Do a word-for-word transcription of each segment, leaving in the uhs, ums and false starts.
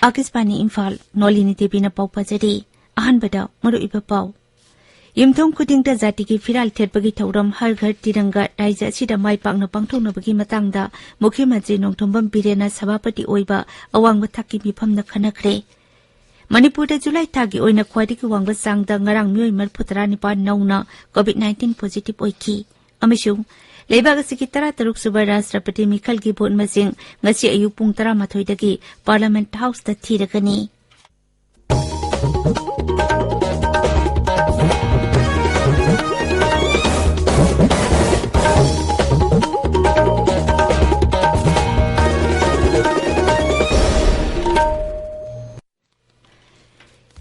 ꯑꯥꯀꯥꯁꯕꯥꯅꯤ ꯏꯝꯐꯥꯜ, ꯅꯣꯂꯤꯅꯤ ꯗꯦꯕꯤꯅ ꯄꯥꯎ ꯄꯥꯖꯔꯤ꯫ ꯑꯍꯥꯟꯕꯗ ꯃꯔꯨꯑꯣꯏꯕ ꯄꯥꯎ꯫ ꯌꯨꯝꯊꯣꯡ ꯈꯨꯗꯤꯡꯗ ꯖꯥꯇꯤꯒꯤ ꯐꯤꯔꯥꯜ ꯊꯦꯠꯄꯒꯤ ꯊꯧꯔꯝ ꯍꯔ ꯘꯔ ꯇꯤꯔꯪꯒ ꯔꯥꯖ꯭ꯌ ꯑꯁꯤꯗ ꯃꯥꯏ ꯄꯥꯛꯅ ꯄꯥꯡꯊꯣꯛꯅꯕꯒꯤ ꯃꯇꯥꯡꯗ ꯃꯨꯈ꯭ꯌ ꯃꯟꯇ꯭ꯔꯤ ꯅꯣꯡꯊꯣꯝꯕꯝ ꯕꯤꯔꯦꯟꯅ ꯁꯚꯥꯄꯇꯤ ꯑꯣꯏꯕ ꯑꯋꯥꯡꯕ ꯊꯥꯛꯀꯤ ꯃꯤꯐꯝꯅ ꯈꯟꯅꯈ꯭ꯔꯦ꯫ ꯃꯅꯤꯄꯨꯔꯗ ꯖꯨꯂꯥꯏ ꯊꯥꯒꯤ ꯑꯣꯏꯅ ꯈ꯭ꯋꯥꯏꯗꯒꯤ ꯋꯥꯡꯕ ꯆꯥꯡꯗ ꯉꯔꯥꯡ ꯃꯤꯑꯣꯏ ꯃꯔꯤꯐꯨꯇꯔꯥ ꯅꯤꯄꯥꯟ ꯅꯧꯅ COVID nineteen positive ꯑꯣꯏꯈꯤ꯫ ꯑꯃꯁꯨꯡ ꯂꯩꯕꯥꯛ ꯑꯁꯤꯒꯤ ꯇꯔꯥꯇꯔꯨꯛ ꯁꯨꯕ ꯔꯥꯁꯇ꯭ꯔꯄꯇꯤ ꯃꯤꯈꯜꯒꯤ ꯚꯣꯠ ꯃꯁꯤꯡ ꯉꯁꯤ ꯑꯌꯨꯛ ꯄꯨꯡ ꯇꯔꯥꯃꯥꯊꯣꯏꯗꯒꯤ Parliament Houseꯇ ꯊꯤꯔꯒꯅꯤ꯫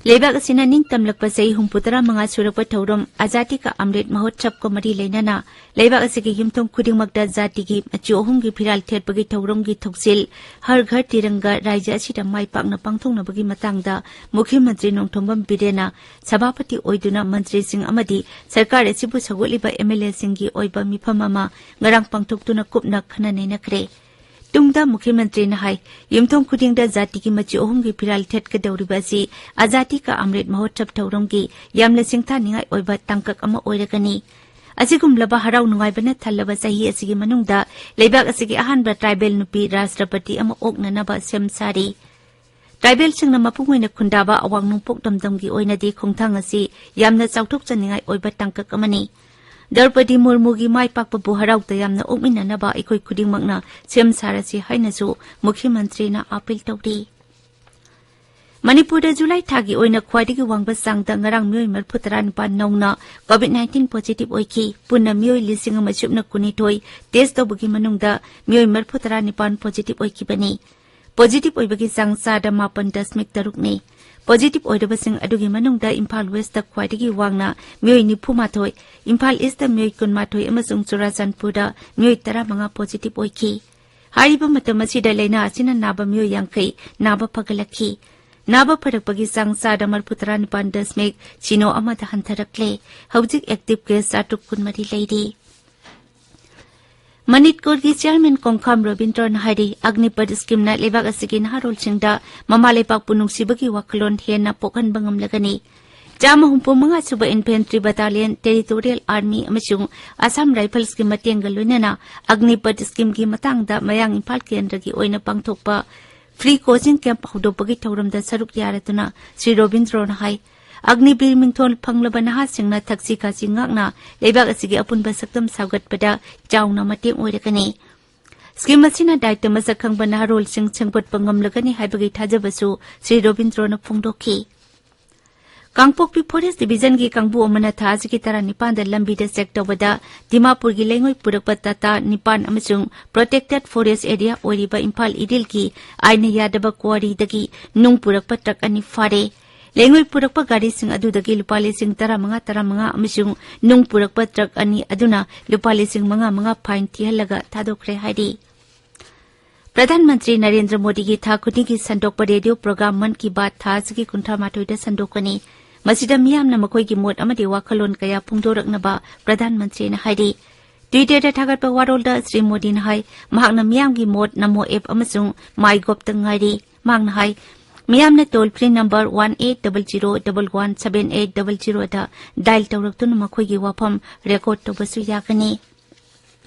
ꯂꯩꯕꯥꯛ ꯑꯁꯤꯅ ꯅꯤꯡꯇꯝꯂꯛꯄ ꯆꯍꯤ ꯍꯨꯝꯐꯨꯇꯔꯥ ꯃꯉꯥ ꯁꯨꯔꯛꯄ ꯊꯧꯔꯝ ꯑꯖꯥꯗꯤ ꯀꯥ ꯑꯃ꯭ꯔꯤꯠ ꯃꯍꯣꯠꯁꯕꯀ ꯃꯔꯤ ꯂꯩꯅꯅ ꯂꯩꯕꯥꯛ ꯑꯁꯤꯒꯤ ꯌꯨꯝꯊꯣꯡ ꯈꯨꯗꯤꯡꯃꯛꯇ ꯖꯥꯇꯤꯒꯤ ꯃꯆꯨ ꯑꯍꯨꯝꯒꯤ ꯐꯤꯔꯥꯜ ꯊꯦꯠꯄꯒꯤ ꯊꯧꯔꯝꯒꯤ ꯊꯧꯁꯤꯜ ꯍꯔ ꯘꯔ ꯇꯤꯔꯪꯒ ꯔꯥꯖ꯭ꯌ ꯑꯁꯤꯗ ꯃꯥꯏ ꯄꯥꯛꯅ ꯄꯥꯡꯊꯣꯛꯅꯕꯒꯤ ꯃꯇꯥꯡꯗ ꯃꯨꯈ꯭ꯌ ꯃꯟꯇ꯭ꯔꯤ ꯅꯣꯡꯊꯣꯝꯕꯝ ꯕꯤꯔꯦꯟꯅ ꯁꯚꯥꯄꯇꯤ ꯑꯣꯏꯗꯨꯅ ꯃꯟꯇ꯭ꯔꯤꯁꯤꯡ ꯑꯃꯗꯤ ꯁꯔꯀꯥꯔ ꯑꯁꯤꯕꯨ ꯁꯧꯒꯠꯂꯤꯕ MLAꯁꯤꯡꯒꯤ ꯑꯣꯏꯕ ꯃꯤꯐꯝ ꯑꯃ ꯉꯔꯥꯡ ꯄꯥꯡꯊꯣꯛꯇꯨꯅ ꯀꯨꯞꯅ ꯈꯟꯅ ꯅꯩꯅꯈ꯭ꯔꯦ꯫ ꯇꯨꯡꯗ ꯃꯨꯈ꯭ꯌ ꯃꯟꯇ꯭ꯔꯤꯅ ꯍꯥꯏ, ꯌꯨꯝꯊꯣꯡ ꯈꯨꯗꯤꯡꯗ ꯖꯥꯇꯤꯒꯤ ꯃꯆꯨ ꯑꯍꯨꯝꯒꯤ ꯐꯤꯔꯥꯜ ꯊꯦꯠꯀꯗꯧꯔꯤꯕ ꯑꯁꯤ ꯑꯖꯥꯗꯤ ꯀꯥ ꯑꯃ꯭ꯔꯤꯠ ꯃꯍꯣꯠꯁꯕ ꯊꯧꯔꯝꯒꯤ ꯌꯥꯝꯅ ꯁꯤꯡꯊꯥꯅꯤꯡꯉꯥꯏ ꯑꯣꯏꯕ ꯇꯥꯡꯀꯛ ꯑꯃ ꯑꯣꯏꯔꯒꯅꯤ꯫ ꯑꯁꯤꯒꯨꯝꯂꯕ ꯍꯔꯥꯎ ꯅꯨꯡꯉꯥꯏꯕꯅ ꯊꯜꯂꯕ ꯆꯍꯤ ꯑꯁꯤꯒꯤ ꯃꯅꯨꯡꯗ ꯂꯩꯕꯥꯛ ꯑꯁꯤꯒꯤ ꯑꯍꯥꯟꯕ ꯇ꯭ꯔꯥꯏꯕꯦꯜ ꯅꯨꯄꯤ ꯔꯥꯁꯇ꯭ꯔꯄꯇꯤ ꯑꯃ ꯑꯣꯛꯅꯅꯕ ꯁꯦꯝ ꯁꯥꯔꯤ꯫ ꯇ꯭ꯔꯥꯏꯕꯦꯜꯁꯤꯡꯅ ꯃꯄꯨꯡ ꯑꯣꯏꯅ ꯈꯨꯟꯗꯥꯕ ꯑꯋꯥꯡ ꯅꯣꯡꯄꯣꯛ ꯂꯝꯗꯝꯒꯤ ꯑꯣꯏꯅꯗꯤ ꯈꯣꯡꯊꯥꯡ ꯑꯁꯤ ꯌꯥꯝꯅ ꯆꯥꯎꯊꯣꯛꯆꯅꯤꯡꯉꯥꯏ ꯑꯣꯏꯕ ꯇꯥꯡꯀꯛ ꯑꯃꯅꯤ꯫ ꯗ꯭ꯔꯧꯄꯗꯤ ꯃꯨꯔꯃꯨꯒꯤ ꯃꯥꯏ ꯄꯥꯛꯄꯕꯨ ꯍꯔꯥꯎ ꯇꯌꯥꯝꯅ ꯑꯣꯛꯃꯤꯟꯅꯅꯕ ꯑꯩꯈꯣꯏ ꯈꯨꯗꯤꯡꯃꯛꯅ ꯁꯦꯝ ꯁꯥꯔꯁꯤ ꯍꯥꯏꯅꯁꯨ ꯃꯨꯈ꯭ꯌ ꯃꯟꯇ꯭ꯔꯤꯅ ꯑꯥꯄꯤꯜ ꯇꯧꯔꯤ꯫ ꯃꯅꯤꯄꯨꯔꯗ ꯖꯨꯂꯥꯏ ꯊꯥꯒꯤ ꯑꯣꯏꯅ ꯈ꯭ꯋꯥꯏꯗꯒꯤ ꯋꯥꯡꯕ ꯆꯥꯡꯗ ꯉꯔꯥꯡ ꯃꯤꯑꯣꯏ ꯃꯔꯤꯐꯨꯇꯔꯥ ꯅꯤꯄꯥꯟ ꯅꯧꯅ COVID nineteen positive ꯑꯣꯏꯈꯤ꯫ ꯄꯨꯟꯅ ꯃꯤꯑꯣꯏ ꯂꯤꯁꯤꯡ ꯑꯃ ꯁꯨꯞꯅ ꯀꯨꯟꯅꯤꯊꯣꯏ test ꯇꯧꯕꯒꯤ ꯃꯅꯨꯡꯗ ꯃꯤꯑꯣꯏ ꯃꯔꯤꯐꯨꯇꯔꯥ ꯅꯤꯄꯥꯟ positive ꯑꯣꯏꯈꯤꯕꯅꯤ꯫ Positive ꯑꯣꯏꯕꯒꯤ ꯆꯥꯡ ꯆꯥꯗ ꯃꯥꯄꯟ ꯗꯁꯃꯤꯛ ꯇꯔꯨꯛꯅꯤ꯫ Positive ꯑꯣꯏꯔꯕꯁꯤꯡ ꯑꯗꯨꯒꯤ ꯃꯅꯨꯡꯗ ꯏꯝꯐꯥꯜ Westꯇ ꯈ꯭ꯋꯥꯏꯗꯒꯤ ꯋꯥꯡꯅ ꯃꯤꯑꯣꯏ ꯅꯤꯐꯨꯃꯥꯊꯣꯏ, ꯏꯝꯐꯥꯜ Eastꯇ ꯃꯤꯑꯣꯏ ꯀꯨꯟꯃꯥꯊꯣꯏ ꯑꯃꯁꯨꯡ ꯆꯨꯔꯥꯆꯥꯟꯄꯨꯔꯗ ꯃꯤꯑꯣꯏ ꯇꯔꯥꯃꯉꯥ positive ꯑꯣꯏꯈꯤ꯫ ꯍꯥꯏꯔꯤꯕ ꯃꯇꯝ ꯑꯁꯤꯗ ꯂꯥꯏꯅꯥ ꯑꯁꯤꯅ ꯅꯥꯕ ꯃꯤꯑꯣꯏ ꯌꯥꯡꯈꯩ ꯅꯥꯕ ꯐꯒꯠꯂꯛꯈꯤ꯫ ꯅꯥꯕ ꯐꯔꯛꯄꯒꯤ ꯆꯥꯡ ꯆꯥꯗ ꯃꯔꯤꯐꯨ ꯇꯔꯥꯅꯤꯄꯥꯟ ꯗꯁꯃꯤꯛ ꯁꯤꯅꯣ ꯑꯃꯗ ꯍꯟꯊꯔꯛꯂꯦ꯫ ꯍꯧꯖꯤꯛ ꯑꯦꯛꯇꯤꯚ ꯀꯦꯁ ꯆꯥꯇ꯭ꯔꯨꯛ ꯀꯨꯟꯃꯔꯤ ꯂꯩꯔꯤ꯫ ꯃꯅꯤꯠꯀꯣꯔꯒꯤ ꯆꯤꯌꯥꯔꯃꯦꯟ ꯀꯣꯡꯈꯥꯝ ꯔꯣꯕꯤꯟꯗ꯭ꯔꯣꯅ ꯍꯥꯏꯔꯤ, ꯑꯒꯅꯤꯄꯠ ꯁ꯭ꯀꯤꯝꯅ ꯂꯩꯕꯥꯛ ꯑꯁꯤꯒꯤ ꯅꯍꯥꯔꯣꯜꯁꯤꯡꯗ ꯃꯃꯥ ꯂꯩꯕꯥꯛꯄꯨ ꯅꯨꯡꯁꯤꯕꯒꯤ ꯋꯥꯈꯜꯂꯣꯟ ꯍꯦꯟꯅ ꯄꯣꯛꯍꯟꯕ ꯉꯝꯂꯒꯅꯤ꯫ ꯆꯥꯝꯃ ꯍꯨꯝꯐꯨ ꯃꯉꯥ ꯁꯨꯕ ꯏꯟꯐꯦꯟꯇ꯭ꯔꯤ ꯕꯇꯥꯂꯤꯌꯟ, ꯇꯦꯔꯤꯇꯣꯔꯤꯌꯦꯜ ꯑꯥꯔꯃꯤ ꯑꯃꯁꯨꯡ ꯑꯁꯥꯝ ꯔꯥꯏꯐꯜꯁꯀꯤ ꯃꯇꯦꯡꯒ ꯂꯣꯏꯅꯅ ꯑꯒꯅꯤꯄꯠ ꯁ꯭ꯀꯤꯝꯒꯤ ꯃꯇꯥꯡꯗ ꯃꯌꯥꯡ ꯏꯝꯐꯥꯜ ꯀꯦꯟꯗ꯭ꯔꯒꯤ ꯑꯣꯏꯅ ꯄꯥꯡꯊꯣꯛꯄ ꯐ꯭ꯔꯤ ꯀꯣꯆꯤꯡ ꯀꯦꯝꯞ ꯍꯧꯗꯣꯛꯄꯒꯤ ꯊꯧꯔꯝꯗ ꯁꯔꯨꯛ ꯌꯥꯔꯗꯨꯅ ꯁ꯭ꯔꯤ ꯔꯣꯕꯤꯟꯗ꯭ꯔꯣꯅ ꯍꯥꯏ, ꯑꯒꯅꯤꯕꯤꯔ ꯃꯤꯡꯊꯣꯜ ꯐꯪꯂꯕ ꯅꯍꯥꯁꯤꯡꯅ ꯊꯛꯁꯤ ꯈꯥꯁꯤ ꯉꯥꯛꯅ ꯂꯩꯕꯥꯛ ꯑꯁꯤꯒꯤ ꯑꯄꯨꯟꯕ ꯁꯛꯇꯝ ꯁꯧꯒꯠꯄꯗ ꯆꯥꯎꯅ ꯃꯇꯦꯡ ꯑꯣꯏꯔꯒꯅꯤ꯫ ꯁ꯭ꯀꯤꯝ ꯑꯁꯤꯅ ꯗꯥꯏꯇ ꯃꯁꯛ ꯈꯪꯕ ꯅꯍꯥꯔꯣꯜꯁꯤꯡ ꯁꯦꯝꯒꯠꯄ ꯉꯝꯂꯒꯅꯤ ꯍꯥꯏꯕꯒꯤ ꯊꯥꯖꯕꯁꯨ ꯁ꯭ꯔꯤ ꯔꯣꯕꯤꯟꯗ꯭ꯔꯣꯅ ꯐꯣꯡꯗꯣꯛꯈꯤ꯫ ꯀꯥꯡꯄꯣꯛꯄꯤ ꯐꯣꯔꯦꯁ ꯗꯤꯕꯤꯖꯟꯒꯤ ꯀꯥꯡꯕꯨ ꯑꯃꯅ ꯊꯥ ꯑꯁꯤꯒꯤ ꯇꯔꯥꯅꯤꯄꯥꯟꯗ ꯂꯝꯕꯤꯗ ꯆꯦꯛ ꯇꯧꯕꯗ ꯗꯤꯃꯥꯄꯨꯔꯒꯤ ꯂꯩꯉꯣꯏ ꯄꯨꯔꯛꯄ ꯇꯥꯇꯥ ꯅꯤꯄꯥꯟ ꯑꯃꯁꯨꯡ ꯄ꯭ꯔꯣꯇꯦꯛꯇꯦꯗ ꯐꯣꯔꯦꯁ ꯑꯦꯔꯤꯌꯥ ꯑꯣꯏꯔꯤꯕ ꯏꯝꯐꯥꯜ ꯏꯔꯤꯜꯒꯤ ꯑꯥꯏꯟꯅ ꯌꯥꯗꯕ ꯀ꯭ꯋꯥꯔꯤꯗꯒꯤ ꯅꯨꯡ ꯄꯨꯔꯛꯄ ꯇ꯭ꯔꯛ ꯑꯅꯤ ꯐꯥꯔꯦ꯫ ꯂꯩꯉꯣꯏ ꯄꯨꯔꯛꯄ ꯒꯥꯔꯤꯁꯤꯡ ꯑꯗꯨꯗꯒꯤ ꯂꯨꯄꯥ ꯂꯤꯁꯤꯡ ꯇꯔꯥꯃꯉꯥ ꯇꯔꯥꯃꯉꯥ ꯑꯃꯁꯨꯡ ꯅꯨꯡ ꯄꯨꯔꯛꯄ ꯇ꯭ꯔꯛ ꯑꯅꯤ ꯑꯗꯨꯅ ꯂꯨꯄꯥ ꯂꯤꯁꯤꯡ ꯃꯉꯥ ꯃꯉꯥ ꯐꯥꯏꯟ ꯊꯤꯍꯜꯂꯒ ꯊꯥꯗꯣꯛꯈ꯭ꯔꯦ ꯍꯥꯏꯔꯤ꯫ ꯄ꯭ꯔꯙꯥꯟ ꯃꯟꯇ꯭ꯔꯤ ꯅꯔꯦꯟꯗ꯭ꯔ ꯃꯣꯗꯤꯒꯤ ꯊꯥ ꯈꯨꯗꯤꯡꯒꯤ ꯁꯟꯗꯣꯛꯄ ꯔꯦꯗꯤꯑꯣ ꯄ꯭ꯔꯣꯒ꯭ꯔꯥꯝ ꯃꯟ ꯀꯤ ꯕꯥꯠ ꯊꯥ ꯑꯁꯤꯒꯤ ꯀꯨꯟꯊ꯭ꯔꯥ ꯃꯥꯊꯣꯏꯗ ꯁꯟꯗꯣꯛꯀꯅꯤ꯫ ꯃꯁꯤꯗ ꯃꯤꯌꯥꯝꯅ ꯃꯈꯣꯏꯒꯤ ꯃꯣꯠ ꯑꯃꯗꯤ ꯋꯥꯈꯜꯂꯣꯟ ꯀꯌꯥ ꯐꯣꯡꯗꯣꯔꯛꯅꯕ ꯄ꯭ꯔꯙꯥꯟ ꯃꯟꯇ꯭ꯔꯤꯅ ꯍꯥꯏꯔꯤ꯫ ꯇ꯭ꯋꯤꯇꯔꯗ ꯊꯥꯒꯠꯄ ꯋꯥꯔꯣꯜꯗ ꯁ꯭ꯔꯤ ꯃꯣꯗꯤꯅ ꯍꯥꯏ, ꯃꯍꯥꯛꯅ ꯃꯤꯌꯥꯝꯒꯤ ꯃꯣꯠ ꯅꯃꯣ ꯑꯦꯞ ꯑꯃꯁꯨꯡ ꯃꯥꯏ ꯒꯣꯞꯇ ꯉꯥꯏꯔꯤ꯫ ꯃꯍꯥꯛꯅ ꯍꯥꯏ, ꯃꯤꯌꯥꯝꯅ toll free number one eight double zero double one seven eight double ꯖꯤꯔꯣꯗ ꯗꯥꯏꯜ ꯇꯧꯔꯛꯇꯨꯅ ꯃꯈꯣꯏꯒꯤ ꯋꯥꯐꯝ ꯔꯦꯀꯣꯔꯗ ꯇꯧꯕꯁꯨ ꯌꯥꯒꯅꯤ꯫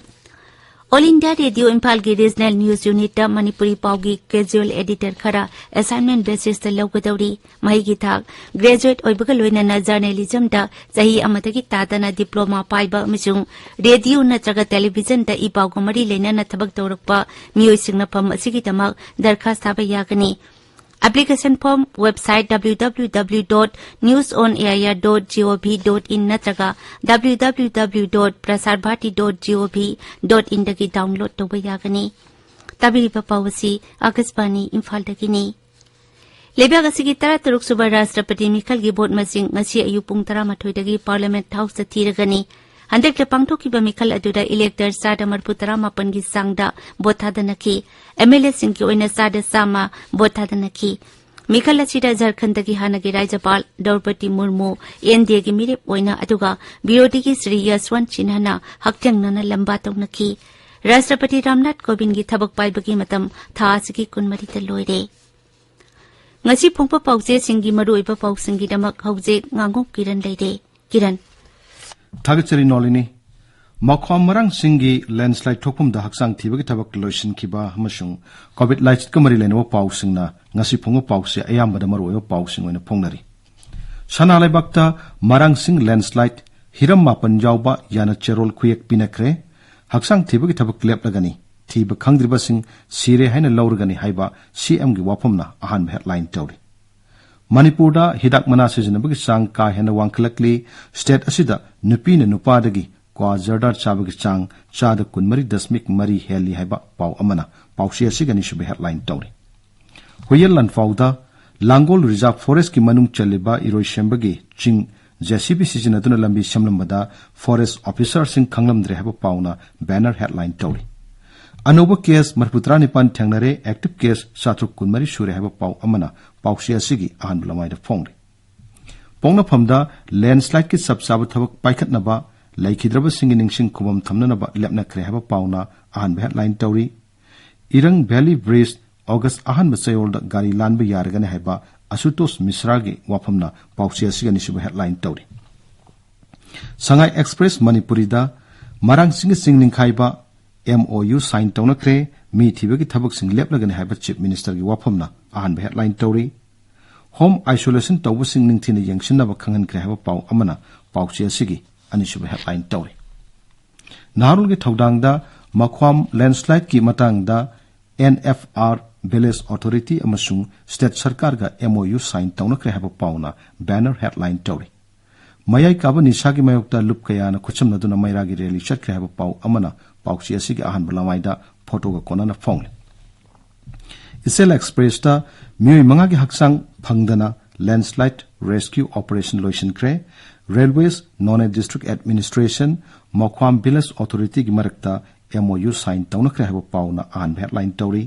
ꯑꯣꯜ ꯏꯟꯗꯤꯌꯥ ꯔꯦꯗꯤꯑꯣ ꯏꯝꯐꯥꯜꯒꯤ ꯔꯤꯖꯅꯦꯜ ꯅ꯭ꯌꯨꯁ ꯌꯨꯅꯤꯠꯇ ꯃꯅꯤꯄꯨꯔꯤ ꯄꯥꯎꯒꯤ ꯀꯦꯖꯨꯑꯦꯜ ꯑꯦꯗꯤꯇꯔ ꯈꯔ ꯑꯦꯁꯥꯏꯟꯃꯦꯟ ꯕꯦꯁꯤꯁꯇ ꯂꯧꯒꯗꯧꯔꯤ꯫ ꯃꯍꯩꯒꯤ ꯊꯥꯛ ꯒ꯭ꯔꯦꯖꯨꯑꯦꯠ ꯑꯣꯏꯕꯒ ꯂꯣꯏꯅꯅ ꯖꯔꯅꯦꯂꯤꯖꯝꯗ ꯆꯍꯤ ꯑꯃꯗꯒꯤ ꯇꯥꯗꯅ ꯗꯤꯄ꯭ꯂꯣꯃꯥ ꯄꯥꯏꯕ ꯑꯃꯁꯨꯡ ꯔꯦꯗꯤꯑꯣ ꯅꯠꯇ꯭ꯔꯒ ꯇꯦꯂꯤꯚꯤꯖꯟꯗ ꯏ ꯄꯥꯎꯒ ꯃꯔꯤ ꯂꯩꯅꯅ ꯊꯕꯛ ꯇꯧꯔꯛꯄ ꯃꯤꯑꯣꯏꯁꯤꯡꯅ ꯐꯝ ꯑꯁꯤꯒꯤꯗꯃꯛ ꯗꯔꯈꯥꯁ ꯊꯥꯕ ꯌꯥꯒꯅꯤ꯫ Application form website W W W dot news on A I R dot G O V dot in ꯅꯠꯇ꯭ꯔꯒ W W W dot prasarbharati dot G O V dot in ꯗꯒꯤ ꯗꯥꯎꯟꯂꯣꯗ ꯇꯧꯕ ꯌꯥꯒꯅꯤ꯫ ꯇꯥꯕꯤꯔꯤꯕ ꯄꯥꯎ ꯑꯁꯤ ꯑꯥꯀꯥꯁꯕꯥꯅꯤ ꯏꯝꯐꯥꯜꯗꯒꯤꯅꯤ꯫ ꯂꯩꯕꯥꯛ ꯑꯁꯤꯒꯤ ꯇꯔꯥꯇꯔꯨꯛ ꯁꯨꯕ ꯔꯥꯁꯇ꯭ꯔꯄꯇꯤ ꯃꯤꯈꯜꯒꯤ ꯚꯣꯠ ꯃꯁꯤꯡ ꯉꯁꯤ ꯑꯌꯨꯛ ꯄꯨꯡ ꯇꯔꯥꯃꯥꯊꯣꯏꯗꯒꯤ ꯄꯥꯔꯂꯤꯌꯥꯃꯦꯟꯠ ꯍꯥꯎꯁꯇ ꯊꯤꯔꯒꯅꯤ꯫ ꯍꯟꯗꯛꯇ ꯄꯥꯡꯊꯣꯛꯈꯤꯕ ꯃꯤꯈꯜ ꯑꯗꯨꯗ ꯏꯂꯦꯛꯇꯔ ꯆꯥꯗ ꯃꯔꯤꯐꯨ ꯇꯔꯥꯃꯥꯄꯟꯒꯤ ꯆꯥꯡꯗ ꯚꯣꯠ ꯊꯥꯗꯅꯈꯤ꯫ ꯑꯦꯝ ꯑꯦꯜ ꯑꯦꯁꯤꯡꯒꯤ ꯑꯣꯏꯅ ꯆꯥꯗ ꯆꯥꯝꯃ ꯚꯣꯠ ꯊꯥꯗꯅꯈꯤ꯫ ꯃꯤꯈꯜ ꯑꯁꯤꯗ ꯖꯔꯈꯟꯗꯒꯤ ꯍꯥꯟꯅꯒꯤ ꯔꯥꯖ꯭ꯌꯄꯥꯜ ꯗ꯭ꯔꯧꯄꯗꯤ ꯃꯨꯔꯃꯨ, ꯑꯦꯟꯗꯤꯑꯦꯒꯤ ꯃꯤꯔꯦꯞ ꯑꯣꯏꯅ, ꯑꯗꯨꯒ ꯕꯤꯔꯣꯙꯤꯒꯤ ꯁ꯭ꯔꯤ ꯌꯁꯋꯟꯠ ꯁꯤꯟꯍꯅ ꯍꯛꯊꯦꯡꯅꯅ ꯂꯝꯕꯥ ꯇꯧꯅꯈꯤ꯫ ꯔꯥꯁꯇ꯭ꯔꯄꯇꯤ ꯔꯥꯝꯅꯥꯊ ꯀꯣꯕꯤꯟꯗꯒꯤ ꯊꯕꯛ ꯄꯥꯏꯕꯒꯤ ꯃꯇꯝ ꯊꯥ ꯑꯁꯤꯒꯤ ꯀꯨꯟꯃꯔꯤꯗ ꯂꯣꯏꯔꯦ꯫ ꯉꯁꯤ ꯐꯣꯡꯕ ꯄꯥꯎꯆꯦꯁꯤꯡꯒꯤ ꯃꯔꯨꯑꯣꯏꯕ ꯄꯥꯎꯁꯤꯡꯒꯤꯗꯃꯛ ꯍꯧꯖꯤꯛ ꯉꯥꯉꯣꯝ ꯀꯤꯔꯟ ꯂꯩꯔꯦ꯫ ꯀꯤꯔꯟ꯫ ꯊꯥꯒꯠꯆꯔꯤ ꯅꯣꯂꯤꯅꯤ꯫ ꯃꯈ꯭ꯋꯥꯝ ꯃꯔꯥꯡꯁꯤꯡꯒꯤ ꯂꯦꯟꯁꯂꯥꯏꯠ ꯊꯣꯛꯐꯝꯗ ꯍꯛꯆꯥꯡ ꯊꯤꯕꯒꯤ ꯊꯕꯛ ꯂꯣꯏꯁꯤꯟꯈꯤꯕ ꯑꯃꯁꯨꯡ ꯀꯣꯚꯤꯗ ꯂꯥꯏꯆꯠꯀ ꯃꯔꯤ ꯂꯩꯅꯕ ꯄꯥꯎꯁꯤꯡꯅ ꯉꯁꯤ ꯐꯣꯡꯕ ꯄꯥꯎꯁꯦ ꯑꯌꯥꯝꯕꯗ ꯃꯔꯨꯑꯣꯏꯕ ꯄꯥꯎꯁꯤꯡ ꯑꯣꯏꯅ ꯐꯣꯡꯅꯔꯤ꯫ ꯁꯅꯥ ꯂꯩꯕꯥꯛꯇ ꯃꯔꯥꯡꯁꯤꯡ ꯂꯦꯟꯁꯂꯥꯏꯠ ꯍꯤꯔꯝ ꯃꯥꯄꯟ ꯌꯥꯎꯕ ꯌꯥꯅ ꯆꯦꯔꯣꯜ ꯈꯨꯌꯦꯛ ꯄꯤꯅꯈ꯭ꯔꯦ꯫ ꯍꯛꯆꯥꯡ ꯊꯤꯕꯒꯤ ꯊꯕꯛ ꯂꯦꯞꯂꯒꯅꯤ꯫ ꯊꯤꯕ ꯈꯪꯗ꯭ꯔꯤꯕꯁꯤꯡ ꯁꯤꯔꯦ ꯍꯥꯏꯅ ꯂꯧꯔꯒꯅꯤ ꯍꯥꯏꯕ ꯁꯤꯑꯦꯝꯒꯤ ꯋꯥꯐꯝꯅ ꯑꯍꯥꯟꯕ ꯍꯦꯗꯂꯥꯏꯟ ꯇꯧꯔꯤ꯫ ꯃꯅꯤꯄꯨꯔꯗ ꯍꯤꯗꯥꯛ ꯃꯅꯥ ꯁꯤꯖꯤꯟꯅꯕꯒꯤ ꯆꯥꯡ ꯀꯥ ꯍꯦꯟꯅ ꯋꯥꯡꯈꯠꯂꯛꯂꯤ꯫ ꯁ꯭ꯇꯦꯠ ꯑꯁꯤꯗ ꯅꯨꯄꯤꯅ ꯅꯨꯄꯥꯗꯒꯤ ꯀ꯭ꯋꯥ ꯖꯔꯗꯥ ꯆꯥꯕꯒꯤ ꯆꯥꯡ ꯆꯥꯗ ꯀꯨꯟꯃꯔꯤ ꯗꯁꯃꯤꯛ ꯃꯔꯤ ꯍꯦꯜꯂꯤ ꯍꯥꯏꯕ ꯄꯥꯎ ꯑꯃꯅ ꯄꯥꯎꯆꯦ ꯑꯁꯤꯒꯤ ꯑꯅꯤꯁꯨꯕ ꯍꯦꯗꯂꯥꯏꯟ ꯇꯧꯔꯤ꯫ ꯍꯨꯌꯦꯟ ꯂꯥꯟꯐꯥꯎꯗ ꯂꯥꯡꯒꯣꯜ ꯔꯤꯖꯥꯔꯚ ꯐꯣꯔꯦꯁ꯭ꯠꯀꯤ ꯃꯅꯨꯡ ꯆꯜꯂꯤꯕ ꯏꯔꯣꯏꯁꯦꯝꯕꯒꯤ ꯆꯤꯡ ꯖꯦꯁꯤꯕꯤ ꯁꯤꯖꯤꯟꯅꯗꯨꯅ ꯂꯝꯕꯤ ꯁꯦꯝꯂꯝꯕꯗ ꯐꯣꯔꯦꯁ꯭ꯠ ꯑꯣꯐꯤꯁꯥꯔꯁꯤꯡ ꯈꯪꯂꯝꯗ꯭ꯔꯦ ꯍꯥꯏꯕ ꯄꯥꯎꯅ ꯕꯦꯅꯔ ꯍꯦꯗꯂꯥꯏꯟ ꯇꯧꯔꯤ꯫ ꯑꯅꯧꯕ ꯀꯦꯁ ꯃꯔꯤꯐꯨꯇꯔꯥ ꯅꯤꯄꯥꯟ ꯊꯦꯡꯅꯔꯦ, ꯑꯦꯛꯇꯤꯚ ꯀꯦꯁ ꯆꯥꯇ꯭ꯔꯨꯛ ꯀꯨꯟꯃꯔꯤ ꯁꯨꯔꯦ ꯍꯥꯏꯕ ꯄꯥꯎ ꯑꯃꯅ ꯄꯥꯎꯆꯦ ꯑꯁꯤꯒꯤ ꯑꯍꯥꯟꯕ ꯂꯃꯥꯏꯗ ꯐꯣꯡꯂꯤ꯫ ꯄꯣꯛꯅꯐꯝꯗ ꯂꯦꯟꯁꯂꯥꯏꯠꯀꯤ ꯆꯞ ꯆꯥꯕ ꯊꯕꯛ ꯄꯥꯏꯈꯠꯅꯕ ꯂꯩꯈꯤꯗ꯭ꯔꯕꯁꯤꯡꯒꯤ ꯅꯤꯡꯁꯤꯡ ꯈꯨꯕꯝ ꯊꯝꯅꯅꯕ ꯂꯦꯞꯅꯈ꯭ꯔꯦ ꯍꯥꯏꯕ ꯄꯥꯎꯅ ꯑꯍꯥꯟꯕ ꯍꯦꯗꯂꯥꯏꯟ ꯇꯧꯔꯤ꯫ ꯏꯔꯪ ꯚꯦꯂꯤ ꯕ꯭ꯔꯤꯖ ꯑꯣꯒꯁ꯭ꯠ ꯑꯍꯥꯟꯕ ꯆꯌꯣꯜꯗ ꯒꯥꯔꯤ ꯂꯥꯟꯕ ꯌꯥꯔꯒꯅꯤ ꯍꯥꯏꯕ ꯑꯁꯨꯇꯣꯁ ꯃꯤꯁ꯭ꯔꯥꯒꯤ ꯋꯥꯐꯝꯅ ꯄꯥꯎꯆꯦ ꯑꯁꯤꯒꯤ ꯑꯅꯤꯁꯨꯕ ꯍꯦꯗꯂꯥꯏꯟ ꯇꯧꯔꯤ꯫ ꯁꯉꯥꯏ ꯑꯦꯛꯁꯄ꯭ꯔꯦꯁ ꯃꯅꯤꯄꯨꯔꯤꯗ ꯃꯔꯥꯡꯁꯤꯡꯒꯤ ꯆꯤꯡ ꯅꯤꯡꯈꯥꯏꯕ ꯑꯦꯝꯑꯣꯌꯨ ꯁꯥꯏꯟ ꯇꯧꯅꯈ꯭ꯔꯦ, ꯃꯤ ꯊꯤꯕꯒꯤ ꯊꯕꯛꯁꯤꯡ ꯂꯦꯞꯂꯒꯅꯤ ꯍꯥꯏꯕ ꯆꯤꯐ ꯃꯤꯅꯤꯁꯇꯔꯒꯤ ꯋꯥꯐꯝꯅ ꯑꯍꯥꯟꯕ ꯍꯦꯗꯂꯥꯏꯟ ꯇꯧꯔꯤ꯫ ꯍꯣꯝ ꯑꯥꯏꯁꯣꯂꯦꯁꯟ ꯇꯧꯕꯁꯤꯡ ꯅꯤꯡꯊꯤꯅ ꯌꯦꯡꯁꯤꯟꯅꯕ ꯈꯪꯍꯟꯈ꯭ꯔꯦ ꯍꯥꯏꯕ ꯄꯥꯎ ꯑꯃꯅ ꯄꯥꯎꯆꯦ ꯑꯁꯤꯒꯤ ꯑꯅꯤꯁꯨꯕ ꯍꯦꯗꯂꯥꯏꯟ ꯇꯧꯔꯤ꯫ ꯅꯍꯥꯔꯣꯜꯒꯤ ꯊꯧꯗꯥꯡꯗ ꯃꯈ꯭ꯋꯥꯝ ꯂꯦꯟꯁꯂꯥꯏꯠꯀꯤ ꯃꯇꯥꯡꯗ N F R, village authority ꯑꯃꯁꯨꯡ ꯁ꯭ꯇꯦꯠ ꯁꯔꯀꯥꯔꯒ ꯑꯦꯝꯑꯣꯌꯨ ꯁꯥꯏꯟ ꯇꯧꯅꯈ꯭ꯔꯦ ꯍꯥꯏꯕ ꯄꯥꯎꯅ ꯕꯦꯅꯔ ꯍꯦꯗꯂꯥꯏꯟ ꯇꯧꯔꯤ꯫ ꯃꯌꯥꯏ ꯀꯥꯕ ꯅꯤꯁꯥꯒꯤ ꯃꯥꯌꯣꯛꯇ ꯂꯨꯞ ꯀꯌꯥꯅ ꯈꯨꯠꯁꯝꯅꯗꯨꯅ ꯃꯩꯔꯥꯒꯤ ꯔꯦꯂꯤ ꯆꯠꯈ꯭ꯔꯦ ꯍꯥꯏꯕ ꯄꯥꯎ ꯑꯃꯅ ꯄꯥꯎꯆꯦ ꯑꯁꯤꯒꯤ ꯑꯍꯥꯟꯕ ꯂꯃꯥꯏꯗ ꯐꯣꯇꯣꯒ ꯀꯣꯟꯅꯅ ꯐꯣꯡꯂꯤ꯫ ꯏꯆꯦꯜ ꯑꯦꯛꯁꯄ꯭ꯔꯦꯁꯇ ꯃꯤꯑꯣꯏ ꯃꯉꯥꯒꯤ ꯍꯛꯆꯥꯡ ꯐꯪꯗꯅ ꯂꯦꯟꯁꯂꯥꯏꯠ ꯔꯦꯁꯀ꯭ꯌꯨ ꯑꯣꯄꯔꯦꯁꯟ ꯂꯣꯏꯁꯤꯟꯈ꯭ꯔꯦ꯫ ꯔꯦꯜꯋꯦꯁ, ꯅꯣꯅꯦ ꯗꯤꯁꯇ꯭ꯔꯤꯛ ꯑꯦꯗꯃꯤꯅꯤꯁꯇ꯭ꯔꯦꯁꯟ, ꯃꯣꯈ꯭ꯋꯥꯝ ꯚꯤꯂꯦꯖ ꯑꯣꯊꯣꯔꯤꯇꯤꯒꯤ ꯃꯔꯛꯇ ꯑꯦꯝꯑꯣꯌꯨ ꯁꯥꯏꯟ ꯇꯧꯅꯈ꯭ꯔꯦ ꯍꯥꯏꯕ ꯄꯥꯎꯅ ꯑꯍꯥꯟꯕ ꯍꯦꯗꯂꯥꯏꯟ ꯇꯧꯔꯤ꯫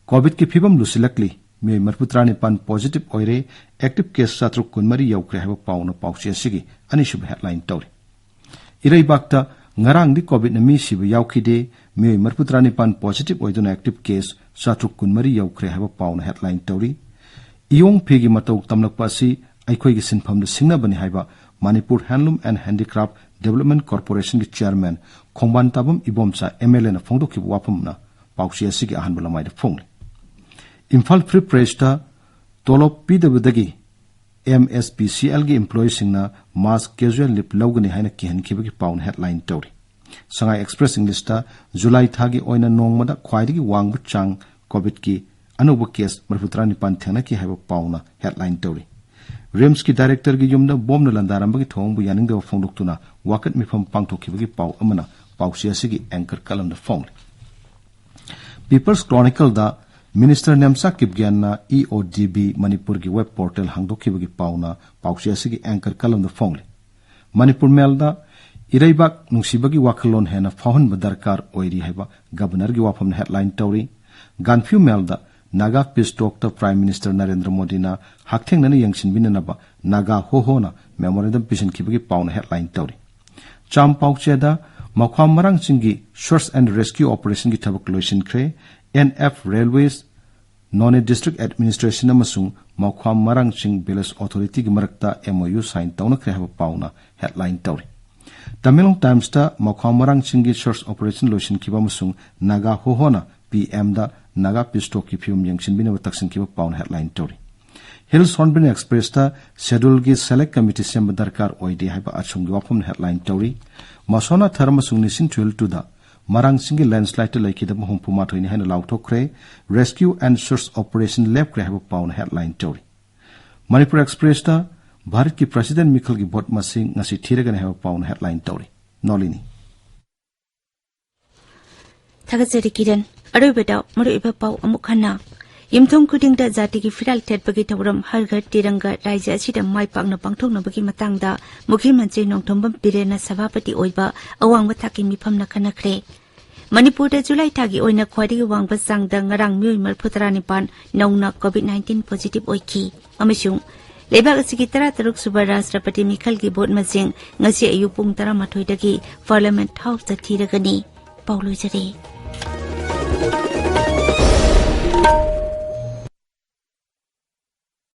ꯀꯣꯚꯤꯗꯀꯤ ꯐꯤꯕꯝ ꯂꯨꯁꯤꯜꯂꯛꯂꯤ꯫ ꯃꯤꯑꯣꯏ ꯃꯔꯤꯐꯨꯇꯔꯥꯅꯤꯄꯥꯟ positive ꯑꯣꯏꯔꯦ, active case ꯆꯥꯇ꯭ꯔꯨꯛ ꯀꯨꯟꯃꯔꯤ ꯌꯧꯈ꯭ꯔꯦ ꯍꯥꯏꯕ ꯄꯥꯎꯅ ꯄꯥꯎꯆꯦ ꯑꯁꯤꯒꯤ ꯑꯅꯤꯁꯨꯕ headline ꯇꯧꯔꯤ꯫ ꯏꯔꯩꯕꯥꯛꯇ ꯉꯔꯥꯡꯗꯤ COVID-ꯅ ꯃꯤ ꯁꯤꯕ ꯌꯥꯎꯈꯤꯗꯦ, ꯃꯤꯑꯣꯏ ꯃꯔꯤꯐꯨꯇꯔꯥꯅꯤꯄꯥꯟ positive ꯑꯣꯏꯗꯨꯅ active case ꯆꯥꯇ꯭ꯔꯨꯛ ꯀꯨꯟꯃꯔꯤ ꯌꯧꯈ꯭ꯔꯦ ꯍꯥꯏꯕ ꯄꯥꯎꯅ headline ꯇꯧꯔꯤ꯫ ꯏꯌꯣꯡ ꯐꯤꯒꯤ ꯃꯇꯧ ꯇꯝꯂꯛꯄ ꯑꯁꯤ ꯑꯩꯈꯣꯏꯒꯤ ꯁꯤꯟꯐꯝꯗ ꯁꯤꯡꯅꯕꯅꯤ ꯍꯥꯏꯕ Manipur Handloom and Handicraft Development Corporationꯒꯤ chairman ꯈꯣꯡꯕꯥꯟ ꯇꯥꯕꯝ Ibomcha MLAꯅ ꯐꯣꯡꯗꯣꯛꯈꯤꯕ ꯋꯥꯐꯝꯅ ꯄꯥꯎꯆꯦ ꯑꯁꯤꯒꯤ ꯑꯍꯥꯟꯕ ꯂꯃꯥꯏꯗ ꯐꯣꯡꯂꯤ꯫ ꯏꯝꯐꯥꯜ Free Pressꯇ ꯇꯣꯂꯣꯞ ꯄꯤꯗꯕꯗꯒꯤ MSPCLꯒꯤ employeeꯁꯤꯡꯅ mass casual leave ꯂꯧꯒꯅꯤ ꯍꯥꯏꯅ ꯀꯤꯍꯟꯈꯤꯕꯒꯤ ꯄꯥꯎꯅ headline ꯇꯧꯔꯤ꯫ ꯁꯉꯥꯏ Express Englishꯇ ꯖꯨꯂꯥꯏ ꯊꯥꯒꯤ ꯑꯣꯏꯅ ꯅꯣꯡꯃꯗ ꯈ꯭ꯋꯥꯏꯗꯒꯤ ꯋꯥꯡꯕ ꯆꯥꯡ COVIDꯀꯤ ꯑꯅꯧꯕ case ꯃꯔꯤꯐꯨꯇꯔꯥꯅꯤꯄꯥꯟ ꯊꯦꯡꯅꯈꯤ ꯍꯥꯏꯕ ꯄꯥꯎꯅ headline ꯇꯧꯔꯤ꯫ RIMSꯀꯤ directorꯒꯤ ꯌꯨꯝꯗ ꯕꯣꯝꯅ ꯂꯥꯟꯗꯥꯔꯝꯕꯒꯤ ꯊꯧꯑꯣꯡꯕꯨ ꯌꯥꯅꯤꯡꯗꯕ ꯐꯣꯡꯗꯣꯛꯇꯨꯅ ꯋꯥꯀꯠ ꯃꯤꯐꯝ ꯄꯥꯡꯊꯣꯛꯈꯤꯕꯒꯤ ꯄꯥꯎ ꯑꯃꯅ ꯄꯥꯎꯆꯦ ꯑꯁꯤꯒꯤ anchor columnꯗ ꯐꯣꯡꯂꯤ꯫ People's Chronicleꯗ Minister Nemcha ꯀꯤꯞꯒꯦꯟꯅ EODB ꯃꯅꯤꯄꯨꯔꯒꯤ web portal ꯍꯥꯡꯗꯣꯛꯈꯤꯕꯒꯤ ꯄꯥꯎꯅ ꯄꯥꯎꯆꯦ ꯑꯁꯤꯒꯤ anchor columnꯗ ꯐꯣꯡꯂꯤ꯫ ꯃꯅꯤꯄꯨꯔ Mailꯗ ꯏꯔꯩꯕꯥꯛ ꯅꯨꯡꯁꯤꯕꯒꯤ ꯋꯥꯈꯜꯂꯣꯟ ꯍꯦꯟꯅ ꯐꯥꯎꯍꯟꯕ ꯗꯔꯀꯥꯔ ꯑꯣꯏꯔꯤ ꯍꯥꯏꯕ governorꯒꯤ ꯋꯥꯐꯝꯅ headline ꯇꯧꯔꯤ꯫ ꯒꯥꯟꯐꯤꯌꯨ Mailꯗ Naga peace talkꯇ Prime Minister Narendra ꯃꯣꯗꯤꯅ ꯍꯛꯊꯦꯡꯅꯅ ꯌꯦꯡꯁꯤꯟꯕꯤꯅꯅꯕ ꯅꯥꯒꯥ ꯍꯣꯍꯣꯅ memorandum ꯄꯤꯁꯤꯟꯈꯤꯕꯒꯤ ꯄꯥꯎꯅ headline ꯇꯧꯔꯤ꯫ ꯆꯥꯝ ꯄꯥꯎꯆꯦꯗ ꯃꯈ꯭ꯋꯥꯝ ꯃꯔꯥꯡꯆꯤꯡꯒꯤ search and rescue operationꯒꯤ ꯊꯕꯛ ꯂꯣꯏꯁꯤꯟꯈ꯭ꯔꯦ꯫ NF Railways, Noney District Administration ꯑꯃꯁꯨꯡ ꯃꯈ꯭ꯋꯥꯝ ꯃꯔꯥꯡꯆꯤꯡ Village Authorityꯒꯤ ꯃꯔꯛꯇ MOU sign ꯇꯧꯅꯈ꯭ꯔꯦ ꯍꯥꯏꯕ ꯄꯥꯎꯅ headline ꯇꯧꯔꯤ꯫ Tamil Times ꯇ ꯃꯈ꯭ꯋꯥꯝ ꯃꯔꯥꯡꯆꯤꯡꯒꯤ search operation ꯂꯣꯏꯁꯤꯟꯈꯤꯕ ꯑꯃꯁꯨꯡ ꯅꯥꯒꯥ ꯍꯣꯍꯣꯅ PMꯗ ꯅꯥꯒꯥ peace talkꯀꯤ ꯐꯤꯕꯝ ꯌꯦꯡꯁꯤꯟꯕꯤꯅꯕ ꯇꯛꯁꯤꯟꯈꯤꯕ ꯄꯥꯎꯅ headline ꯇꯧꯔꯤ꯫ Hills Hornbill Expressꯇ scheduleꯒꯤ select committee ꯁꯦꯝꯕ ꯗꯔꯀꯥꯔ ꯑꯣꯏꯗꯦ ꯍꯥꯏꯕ ꯑꯁꯣꯝꯒꯤ ꯋꯥꯐꯝꯅ headline ꯇꯧꯔꯤ꯫ ꯃꯁꯣꯅꯥ ꯊꯔ ꯑꯃꯁꯨꯡ ꯅꯤꯁꯤꯟ ꯊꯨꯏꯜ ꯇꯨꯗ ꯃꯔꯥꯡꯁꯤꯡꯒꯤ landslide ꯂꯩꯈꯤꯗꯕ ꯍꯨꯝꯐꯨ ꯃꯥꯊꯣꯏꯅꯤ ꯍꯥꯏꯅ ꯂꯥꯎꯊꯣꯛꯈ꯭ꯔꯦ꯫ Rescue and search operation ꯂꯦꯞꯈ꯭ꯔꯦ ꯍꯥꯏꯕ ꯄꯥꯎꯅ headline ꯇꯧꯔꯤ꯫ ꯃꯅꯤꯄꯨꯔ Expressꯇ ꯚꯥꯔꯠꯀꯤ president ꯃꯤꯈꯜꯒꯤ vote ꯃꯁꯤꯡ ꯉꯁꯤ ꯊꯤꯔꯒꯅꯤ ꯍꯥꯏꯕ ꯄꯥꯎꯅ headline ꯇꯧꯔꯤ꯫ ꯅꯣꯂꯤꯅꯤ꯫ ꯊꯥꯒꯠꯆꯔꯤ ꯀꯤꯔꯟ꯫ ꯑꯔꯣꯏꯕꯗ ꯃꯔꯨꯑꯣꯏꯕ ꯄꯥꯎ ꯑꯃꯨꯛ ꯍꯟꯅ꯫ ꯌꯨꯝꯊꯣꯡ ꯈꯨꯗꯤꯡꯗ ꯖꯥꯇꯤꯒꯤ ꯐꯤꯔꯥꯜ ꯊꯦꯠꯄꯒꯤ ꯊꯧꯔꯝ ꯍꯔ ꯘꯔ ꯇꯤꯔꯪꯒ ꯔꯥꯖ꯭ꯌ ꯑꯁꯤꯗ ꯃꯥꯏ ꯄꯥꯛꯅ ꯄꯥꯡꯊꯣꯛꯅꯕꯒꯤ ꯃꯇꯥꯡꯗ ꯃꯨꯈ꯭ꯌ ꯃꯟꯇ꯭ꯔꯤ ꯅꯣꯡꯊꯣꯝꯕꯝ ꯕꯤꯔꯦꯟꯅ ꯁꯚꯥꯄꯇꯤ ꯑꯣꯏꯕ ꯑꯋꯥꯡꯕ ꯊꯥꯛꯀꯤ ꯃꯤꯐꯝꯅ ꯈꯟꯅꯈ꯭ꯔꯦ꯫ ꯃꯅꯤꯄꯨꯔꯗ ꯖꯨꯂꯥꯏ ꯊꯥꯒꯤ ꯑꯣꯏꯅ ꯈ꯭ꯋꯥꯏꯗꯒꯤ ꯋꯥꯡꯕ ꯆꯥꯡꯗ ꯉꯔꯥꯡ ꯃꯤꯑꯣꯏ ꯃꯔꯤꯐꯨ ꯇꯔꯥꯅꯤꯄꯥꯟ ꯅꯧꯅ COVID nineteen positive ꯑꯣꯏꯈꯤ꯫ ꯑꯃꯁꯨꯡ ꯂꯩꯕꯥꯛ ꯑꯁꯤꯒꯤ ꯇꯔꯥꯇꯔꯨꯛ ꯁꯨꯕ ꯔꯥꯁꯇ꯭ꯔꯄꯇꯤ ꯃꯤꯈꯜꯒꯤ ꯚꯣꯠ ꯃꯁꯤꯡ ꯉꯁꯤ ꯑꯌꯨꯛ ꯄꯨꯡ ꯇꯔꯥꯃꯥꯊꯣꯏꯗꯒꯤ Parliament House ꯇ ꯊꯤꯔꯒꯅꯤ꯫ ꯄꯥꯎ ꯂꯣꯏꯖꯔꯦ꯫